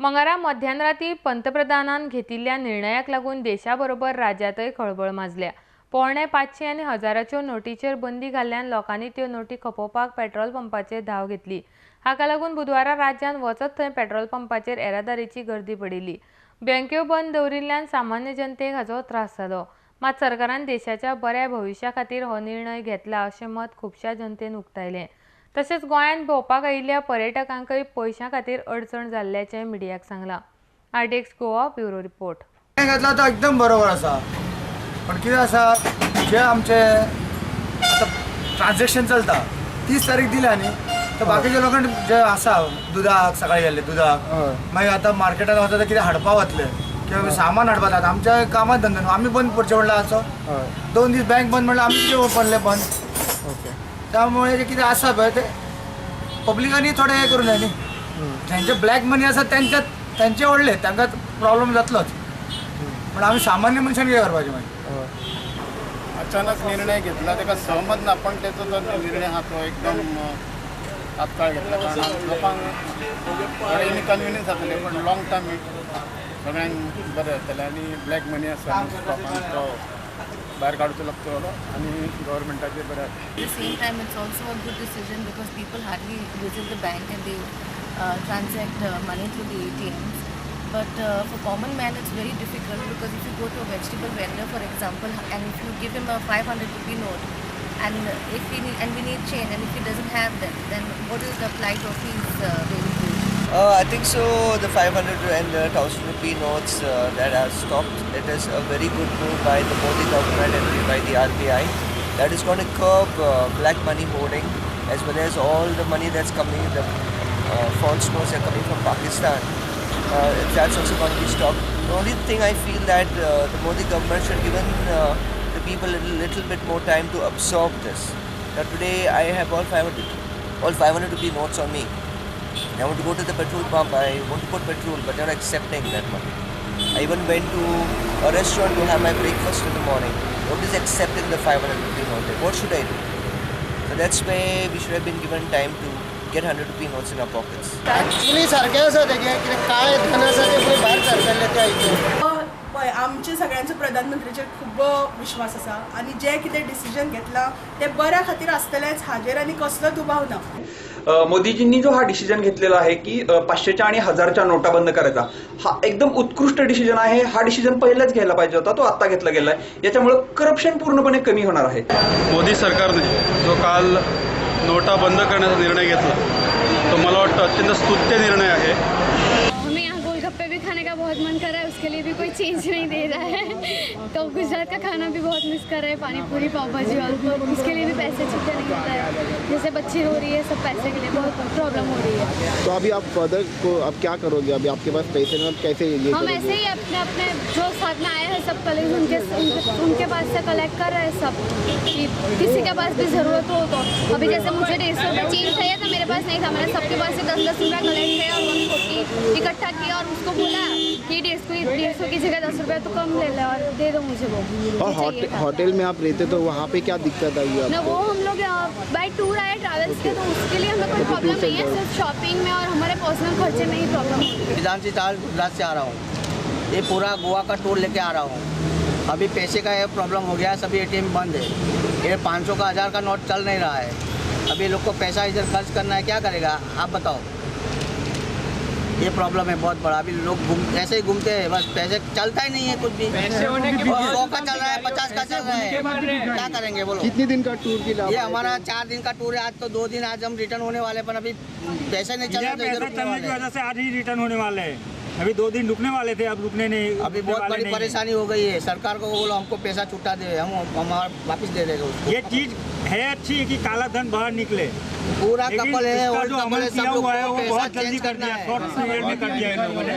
मंगळारा मध्यानराती पंतप्रधानान घेतिल्ल्या निर्णयाक लागून देशाबरोबर राज्यांतय खळबळ माजल्या. 475 आनी 1000च्यो नोटीचेर बंदी घाल्ल्यान लोकांनी त्यो नोटी खपोवपाक पेट्रोल पंपाचेर धांव घेतली. हाका लागून बुधवारा राज्यांत वचत थंय पेट्रोल पंपाचेर येरादारीची गर्दी पडिल्ली. बँक्यो बंद दवरिल्ल्यान सामान्य जनतेक हाचो त्रास जालो. मात सरकारान देशाच्या बऱ्या भविश्या खातीर हो निर्णय घेतला अशें मत खुबश्या जनतेन उक्तायलें. तशेंच गोंयांत भोंवपाक आयिल्ल्या पर्यटकांकय पयशां खातीर अडचण जाल्ल्याचें मिडियाक सांगलां. RTX Goa bureau report. घेतला तो एकदम बरोबर आसा, पण कितें आसा जे आमचे आतां ट्रान्झॅक्शन चलता 30 तारीख दिल्या न्ही, तर बाकीच्या लोकांक जे आसा दुदाक सकाळी गेल्ले दुदाक, मागीर आतां मार्केटान वता ते कितें हाडपा वतले किंवा सामान हाडपा वतात, आमच्या कामात धंदो न्हू, आमी बंद पडचे म्हणल्यार आसो 2 दीस बँक बंद म्हणल्यार आमी कितें पडले बंद. त्यामुळे जे कितें आसा पळय ते पब्लिकांनी थोडें हें करूं जाय न्ही. ज्यांचे ब्लॅक मनी आसा त्यांचे व्हडले तांकां प्रॉब्लम जातलोच, पण आमी सामान्य मनशान कितें करपाचें मागीर. अचानक निर्णय घेतला ताका सहमत ना, पण तेचो जो निर्णय आहा तो एकदम तात्काळ घेतला, कारण लोकांक थोडे इनकन्विनियन्स जातलें पण लॉंग टर्म सगळ्यांक बरें जातलें. आनी ब्लॅक मनी आसा स्टॉकांत तो भायर काडचो लागतलो आनी गव्हर्मेंटाचेर बरें जातलें. At the same time, it's also a good decision because people hardly visit the bank and they transact money through the ATMs. But for common man, it's very difficult because if you go to a vegetable vendor, for example, and if you give him a 500 rupee note, and if we need, and we need change, and if he doesn't have them, then what is the plight of his daily wage? I think so. The 500 and the 1000 rupee notes that are stopped, it is a very good move by the Modi government and by the RBI. That is going to curb black money hoarding, as well as all the money that's coming, the false notes that are coming from Pakistan. That's also going to be stopped. The only thing I feel that the Modi government should given the people a little bit more time to absorb this. Now today I have all 500 rupee notes on me. I want to go to the petrol pump, I want to put petrol, but they're not accepting that money. I even went to a restaurant to have my breakfast in the morning. Nobody's accepting the 500 rupee note. What should I do? So that's why we should have been given time to get 100 rupee notes in our pockets. Actually सारकें आसा तेजें कितें काळें धन आसा तें पळय भायर सरकल्लें त्या हितून. पळय आमचे सगळ्यांचो प्रधानमंत्र्याचेर खूब विश्वास आसा आनी जे कितें डिसिजन घेतलां तें बऱ्या खातीर आसतलेंच, हाजेर आनी कसलो दुबाव ना. मोदीजींनी जो हा डिसिजन घेतलेला आहे की 500च्या आणि 1000च्या नोटा बंद करायचा, हा एकदम उत्कृष्ट डिसिजन आहे. हा डिसिजन पहिलाच घ्यायला पाहिजे होता, तो आत्ता घेतला गेला आहे. याच्यामुळे करप्शन पूर्णपणे कमी होणार आहे. मोदी सरकारने जो काल नोटा बंद करण्याचा निर्णय घेतला तो मला वाटतं अत्यंत स्तुत्य निर्णय आहे. हमें यहाँ गोलगप्पे भी खाने का बहुत मन कर रहा है, उसके लिए भी कोई चेंज नहीं दे रहा है. तो गुजरात का खाना भी बहुत मिस कर रहे हैं, पानी पूरी, पाव भाजी, और उसके लिए भी पैसे छुट्टे नहीं होता है. जैसे बच्ची रो रही है, सब पैसे के लिए बहुत प्रॉब्लम हो रही है. तो अभी आप फर्दर को अब क्या करोगे? अभी आपके पास पैसे नहीं, कैसे ये हम ऐसे ही अपने अपने जो साथ में आए हैं सब कलीग्स उनके पास से कलेक्ट कर रहे हैं सब, कि किसी के पास भी ज़रूरत हो तो. अभी जैसे मुझे 150 रुपये चेंज चाहिए था, मेरे पास नहीं था, मैंने सबके पास से 10-10 रुपया कलेक्ट किया और 140 इकट्ठा किया और उसको बोला कि 150 की जगह 10 रुपया तो कम ले ले और दे दो मुझे वो. और होटल में आप रहते तो वहाँ पे क्या दिक्कत आई है? ना वो हम लोग बाई टूर आए ट्रैवल्स के, तो उसके लिए हमें कोई प्रॉब्लम नहीं है, सिर्फ शॉपिंग में और हमारे पर्सनल खर्चे में ही प्रॉब्लम हो रही है. विधान चाल गुजरात से आ रहा हूँ, ये पूरा गोवा का टूर लेके आ रहा हूँ. अभी पैसे का ये प्रॉब्लम हो गया है, सभी ATM बंद है. ये 500 का 1000 का नोट चल नहीं रहा है. अभी लोग को पैसा इधर खर्च करना है, क्या करेगा आप बताओ? ये प्रॉब्लम है बहुत बड़ा. अभी लोग ऐसे ही घूमते हैं, बस पैसे चलता ही नहीं है कुछ भी. पैसे होने के 100 का चल रहा है, 50 का चल रहा है, क्या करेंगे बोलो? कितने दिन का टूर की? ये हमारा 4 दिन का टूर है. आज तो 2 दिन आज हम रिटर्न होने वाले, पर अभी पैसे नहीं चल रहे तो इधर चलने की वजह से आज ही रिटर्न होने वाले हैं. अभी 2 दिन रुकने वाले थे, अब रुकने नहीं. अभी बहुत बड़ी परेशानी हो गई है. सरकार को बोलो हमको पैसा छुट्टा दे, हम हमारा वापस दे देंगे उसको. ये चीज है अच्छी कि काला धन बाहर निकले. पूरा कपल है, जो अमल किया हुआ है वो बहुत जल्दी कर दिया, शॉर्ट पीरियड में कर दिया इन लोगों ने.